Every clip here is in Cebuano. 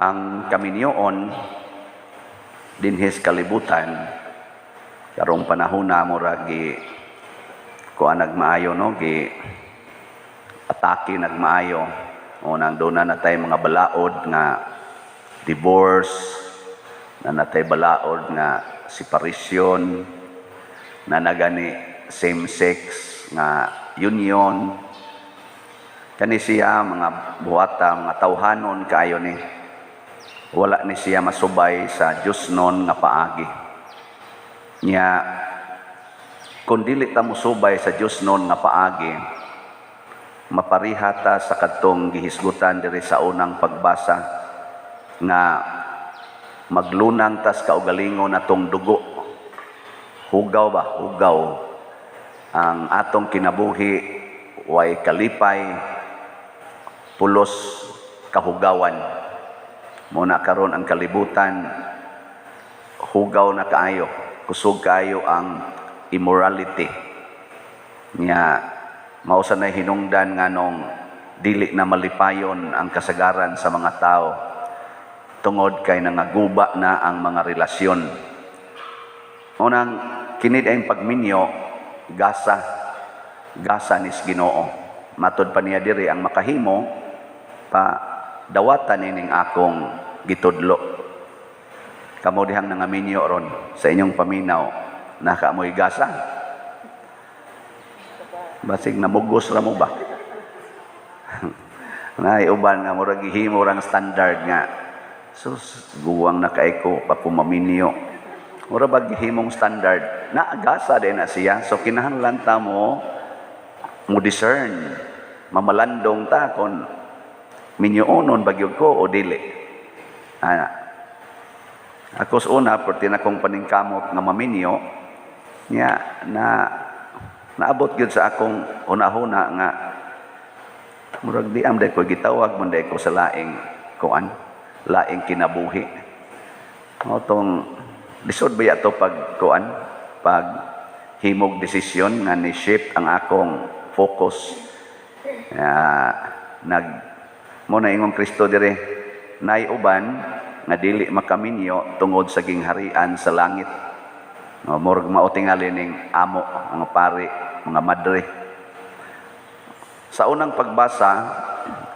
Ang kaminyoon dinhis kalibutan karong panahon na murag gi kuan nagmaayo, no, gi atake nagmaayo. Unang doon na natay mga balaod nga divorce, na natay balaod nga separation, na nagani same sex nga union. Kani siya mga buhata, mga tawhanon kaayo ni, wala ni siya masubay sa Diyosnon nga paagi. Nya kung dili ta mosubay sa Diyosnon nga paagi, mapariha ta sa kadtong gihisgutan diri sa unang pagbasa nga maglunang tas kaugalingon atong dugo. Hugaw ba? Hugaw. Ang atong kinabuhi way kalipay, pulos kahugawan. Muna karon ang kalibutan hugaw na kaayo, kusog kaayo ang immorality. Nya mao sa nay hinungdan nganong dili na malipayon ang kasagaran sa mga tao tungod kay nangaguba na ang mga relasyon. Unang kini ang pagminyo, gasa, gasa nis Ginoo. Matod pa niya diri, ang makahimo pa dawatan ining akong gitudlo. Kamo dihang nangaminyo ron sa inyong paminaw, nakamoy gasa. Basig namugos ra mo ba? Naay uban nga murag gihimo rang standard nga sus, guwang na kay ko pa ko maminyo. Mura ba gihimong standard na gasa din na siya. So kinahanglan ta mo mo discern, mamalandong ta kung minyoonon ba gyud ko o dili. Ana. Ako sa una, perti na kong paningkamot nga maminyo, nya na naabot gyud sa akong huna-huna nga murag di am day ko gitawag man day ko sa laing kuan, laing kinabuhi. O tong lisod ba to pag kuan, pag himog desisyon nga ni shift ang akong focus. Nag mo na ingong Kristo dire, nay uban nga dili makaminyo tungod sa gingharian sa langit. No, murag mao tingali ning amo, mga pari, mga madre. Sa unang pagbasa,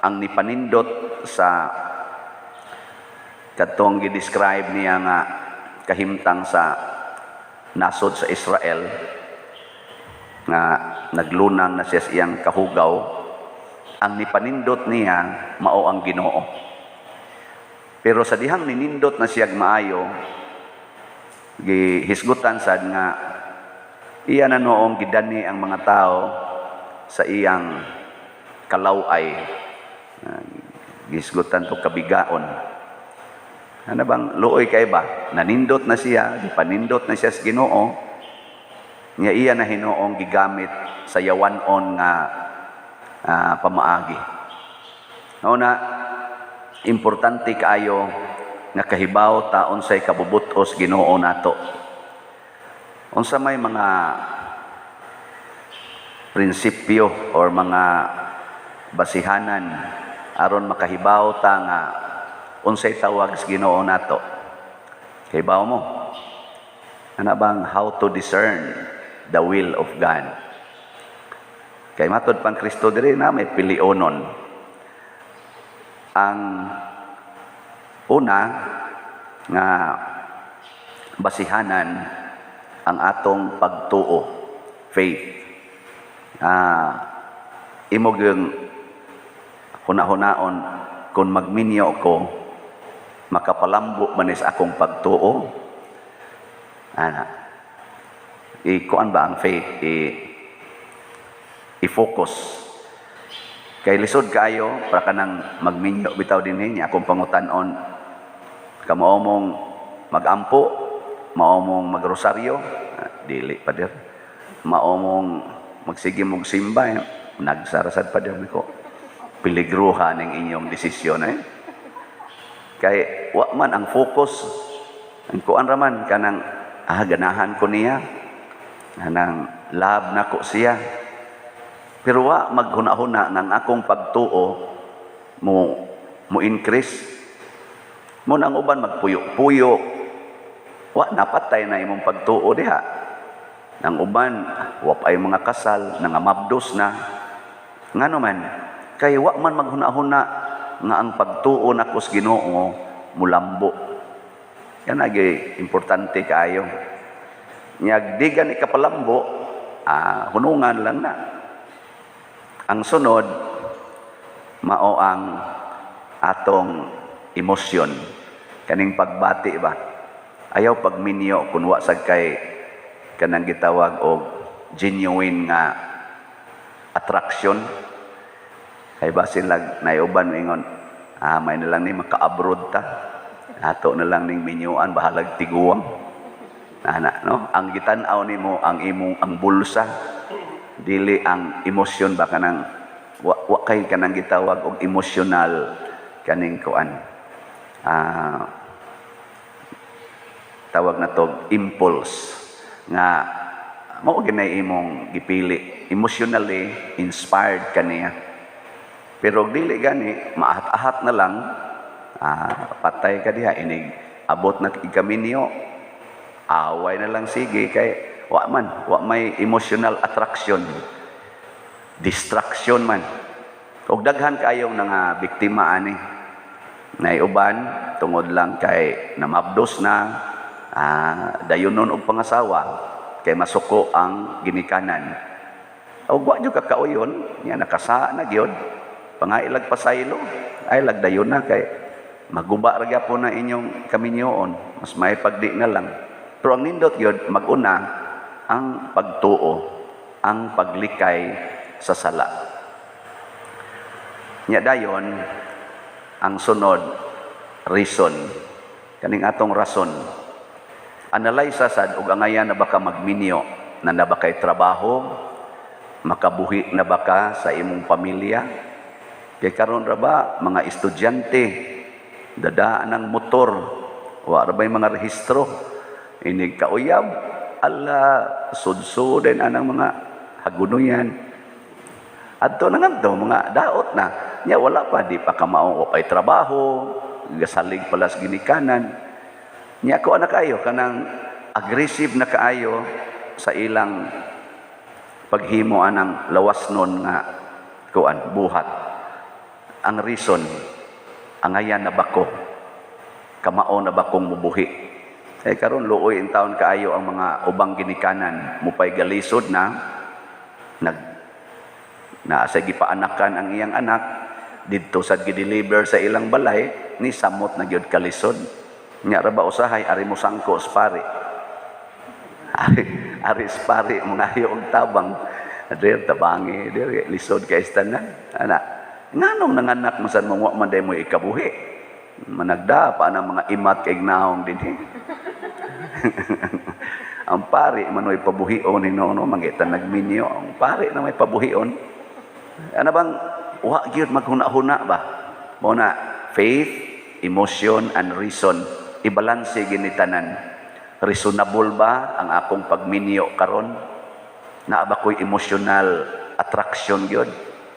ang nipanindot sa katong gi-describe niya nga kahimtang sa nasod sa Israel nga naglunang na siya sa iyang kahugaw, ang nipanindot niya mao ang Ginoo. Pero sa dihang ninindot na siya maayo, gihisgutan sad nga iya na noong gidani ang mga tao sa iyang kalaway. Gihisgutan to kabigaon. Ano bang luoy kay ba? Nanindot na siya, gipanindot na siya sa Ginoo. Nga iya na hinoong gigamit sa yawanon nga pamaagi. Una, importante kaayo nga kahibaw ta unsay kabubutos Ginoo nato. Unsa may mga prinsipyo or mga basihanan aron makahibaw ta nga unsay tawag sa Ginoo nato? Kahibaw mo? Ana bang how to discern the will of God? Kay matod pang Kristo diri na may pilionon. Ang una nga basihanan, ang atong pagtuo, faith. Imo gyung huna-hunaon kung magminyo ko, makapalambo man is akong pagtuo. Ana. I-kuan ba ang faith? I-focus. Kay lisod kaayo para kanang magminyo bitaw dinhi niya akong pangutan-on, kamo mong magampo, mao mong magrosaryo, dili pader. Mao mong magsige mong simba, eh, nagsarasad pader ko. Piligruha ning inyong desisyon eh. Kay wa man ang focus, ang kuan ra man kanang ganahan ko niya, kanang love nako siya. Pero wa maghuna-huna ng akong pagtuo mo mo increase. Mo nang uban magpuyo-puyo, wa napatay na imong pagtuo diha. Nang uban, wa pa mga kasal, nangamabdos na. Ngano man, kay wa man maghuna-huna nga ang pagtuo nako sa Ginoo mulambo. Yan agi importante kaayo. Nyag di gani kapalambo, hunungan lang na. Ang sunod, mao ang atong emosyon. Kaning pagbati ba? Ayaw pagminyo kung wa sad kay kanang gitawag og genuine nga attraction. Kay basin lag naiuban moingon, "Ah, may na lang ni maka-abroad ta. Ato na lang ning minyuan, bahalag tiguang." Ana, no? Ang gitan-aw nimo ang imong ang bulsa, dili ang emosyon ba, kanang wa kay kanang gitawag og emotional kaning kuan. Tawag na to impulse nga mao ginay imong gipili, emotionally inspired kaniya. Pero og dili gani, maahat-ahat na lang, patay ka diha. Inig abot na ikaminyo, away na lang, sige, kay wa man, wa may emotional attraction, distraction man. Og daghan kayong nga biktima ani. Nay uban tungod lang kay namabdos na, dayunon og pangasawa kay masuko ang ginikanan. Og wa jud ka kauyon nya, nakasa na gyud, pangailag pasaylo, ay lagdayon na kay maguba ra gyapon na inyong kaminyoon, mas may pagdi na lang. Pero ang nindot gyud maguna ang pagtuo, ang paglikay sa sala. Nya dayon ang sunod, reason, kaning atong rason. Analyze sad og angayan na baka magminyo na na ba kay trabaho, makabuhi na ba ka sa imong pamilya. Kay karon ra ba mga estudyante, dadaan ng motor, wa ra ba'y mga rehistro, inig kauyab, ala, sudsuden anang mga hagunoyan. Adto na ngadto mga daot na. Nya wala pa, di pa kamao o pay trabaho, gasalig pala sa ginikanan. Nya ko anak kayo kanang aggressive na kaayo sa ilang paghimo anang lawas nun nga kuan buhat. Ang reason, angayan na bako, kamao na bakong mubuhi. Eh karon luoy in taon kaayo ang mga ubang ginikanan, mupay galisod na nag na sa gipaanakan ang iyang anak didto sa gideliver sa ilang balay, ni samot na gyud kalisod. Nya ra ba usahay ari mo sangko sa pari, ari sa pari mangayo og tabang dir, tabangi dir, lisod kay tanan ana. Nganong nanganak mo sad mo, wa man day mo ikabuhi, managda pa ang mga imat kay naong dinhi. Ang pari manoy pabuhion hinuon, no, mangita nagminyo ang pari na may pabuhion. Ano bang wa gyud maghuna-huna ba? Mo na faith, emotion and reason, ibalanse gini tanan. Reasonable ba ang akong pagminyo karon? Naa ba ko'y emotional attraction gyud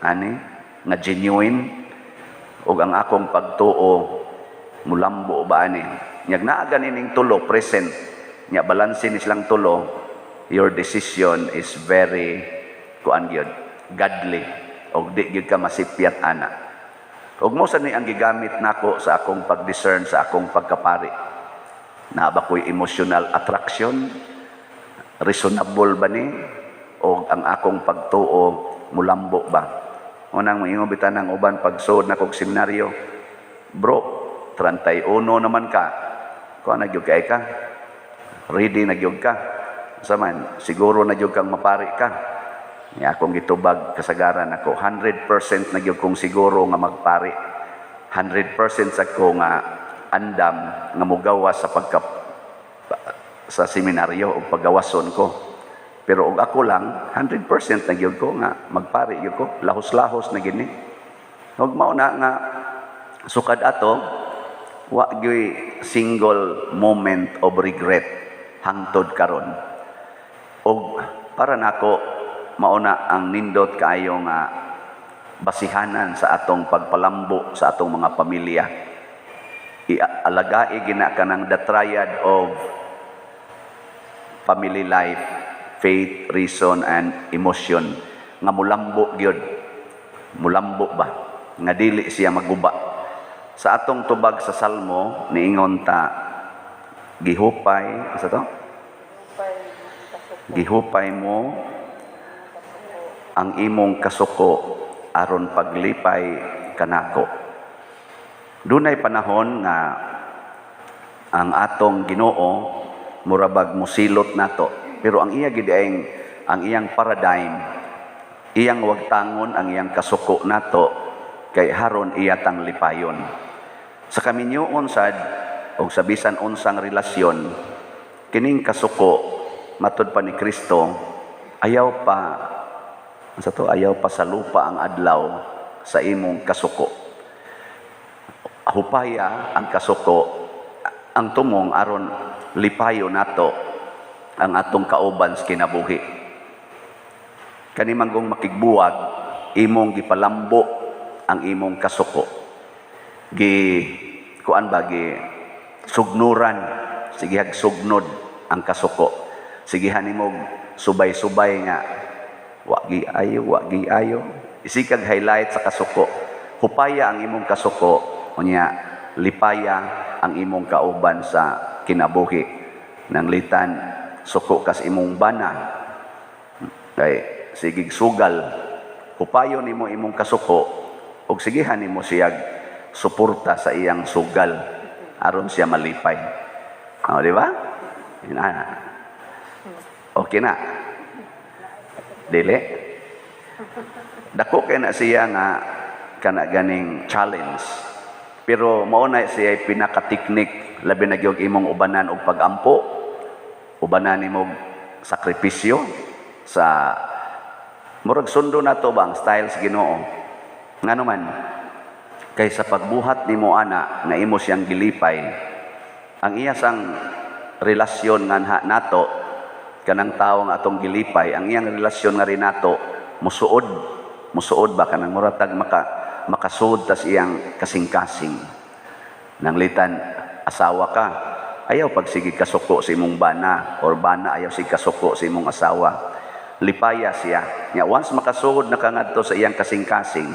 ani nga genuine, ug ang akong pagtuo mulambo ba ani? Nyag naa gani ning tulo present nya, balanse ni silang tulo, your decision is very kuan gyud, godly, og di gyud ka masipyat ana. Ug mo sa ni ang gigamit nako sa akong pag-discern sa akong pagkapari: naa ba ko'y emotional attraction, reasonable ba ni, o ang akong pagtuo mulambo ba? Unang moingon bitan ang uban pagsuod na kog seminaryo, "Bro, 31 naman ka, kuan na gyud kay ka, ready na gyud ka, sa man siguro na gyud kang mapari ka." Ni akong gitubag kasagaran ako, 100% na gyud kong siguro nga magpari. 100% sa ko nga andam nga mugawas sa pagka sa seminaryo o paggawason ko. Pero og ako lang, 100% na gyud ko nga magpari gyud ko, lahos-lahos na gini. Ug mao na nga sukad ato, wa gyuy single moment of regret hangtod karon. Og para nako, mao na ang nindot kaayo nga basihanan sa atong pagpalambo sa atong mga pamilya. Ialagai gina kanang the triad of family life, faith, reason, and emotion nga mulambo gyud. Mulambo ba? Nga dili siya maguba. Sa atong tubag sa Salmo, niingon ta, gihupay, asa to? Gihupay mo ang imong kasuko aron paglipay kanako. Dunay panahon nga ang atong Ginoo murabag musilot nato, pero ang iya gid ang iyang paradigm, iyang wagtangon ang iyang kasuko nato kay haron iya tang lipayon. Sa kaminyoon sad og sa bisan unsang relasyon, kining kasuko, matud pa ni Kristo, ayaw pa sa to, ayaw pa sa lupa ang adlaw sa imong kasuko. Hupaya ang kasuko ang tumong aron lipayo nato ang atong kauban sa kinabuhi. Kani manggong makigbuwag, imong gipalambo ang imong kasuko, gi kuan ba, gi sugnuran, sigihag sugnod ang kasuko, sigihan nimo subay-subay nga wa gi ayo, wa gi ayo, isikag highlight sa kasuko. Hupaya ang imong kasuko, unya lipaya ang imong kauban sa kinabuhi. Nanglitan suko kas imong bana kay sigig sugal, hupayon nimo imong kasuko ug sigihan nimo siyag suporta sa iyang sugal aron siya malipay. O, di ba? Yun na. Okay na. Dili. Dako kay na siya nga kana ganing challenge. Pero mao na siya pinaka-technique, labi na gyud imong ubanan og pagampo, ubanan nimo sakripisyo sa murag sundo na to ba ang style sa Ginoo. Ngano man kay sa pagbuhat nimo ana nga imo siyang gilipay, ang iya sang relasyon nga nato kanang tawo nga atong gilipay, ang iyang relasyon nga rin nato musuod, musuod ba, kanang muratag makasuod tas iyang kasing-kasing. Nanglitan asawa ka, ayaw pagsige kasuko sa imong bana, or bana ayaw sig kasuko sa imong asawa. Lipaya siya. Nya once makasuod na ka ngadto sa iyang kasing-kasing,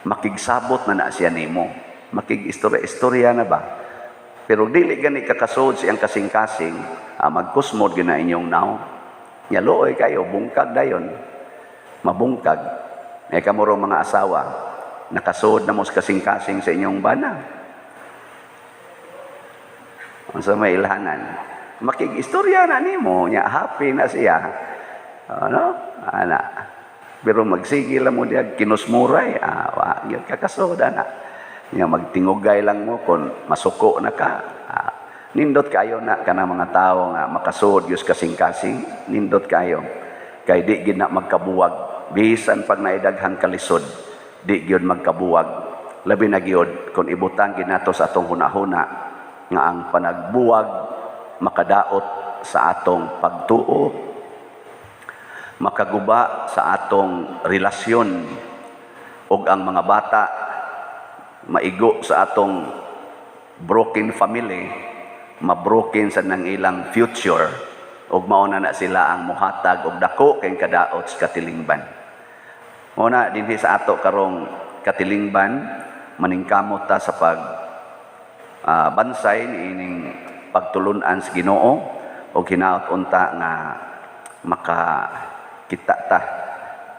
makigsabot na na siya nimo. Makig-istorya-istorya na ba? Pero dili gani kakasuod sa iyang kasing-kasing, magkusmod gina inyong naw. Nya luoy kayo, bungkag dayon. Mabungkag. Eh kamuro mga asawa, nakasuod na mo sa kasing-kasing sa inyong bana. Unsa may ilhanan? Makig-istorya na nimo, nya happy na siya. Ano? Ana. Pero magsige lang mo diya kinusmuray, wa gyud kakasuod ana. Nya magtingugay lang mo kon masuko na ka. Nindot kayo na kana mga tawo nga makasuod gyud kasing-kasing, nindot kayo. Kay di gid na magkabuwag, bisan pag naidaghang kalisod, di gyud magkabuwag. Labi na gyud kung ibutang gid nato sa atong hunahuna nga ang panagbuwag makadaot sa atong pagtuo, makaguba sa atong relasyon, ug ang mga bata maigo sa atong broken family, mabroken sa nang ilang future, ug mao na na sila ang muhatag og dako kay kadaot sa katilingban. Mao na dinhi sa ato karong katilingban, maningkamot ta sa pag bansay niining pagtulunan sa Ginoo og hinaot unta nga makakita ta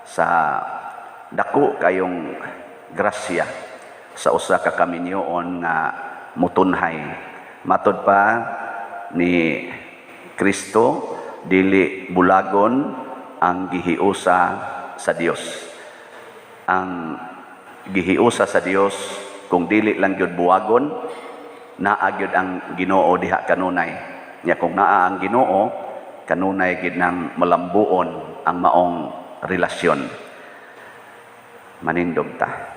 sa dako kayong grasya sa usa ka kaminyoon nga mutunhay. Matod pa ni Kristo, dili bulagon ang gihiusa sa Dios. Ang gihiusa sa Dios, kung dili lang gyud buwagon, naa gyud ang Ginoo diha kanunay. Nya kung naa ang Ginoo, kanunay gyud nang malambuon ang maong relasyon. Manindog ta.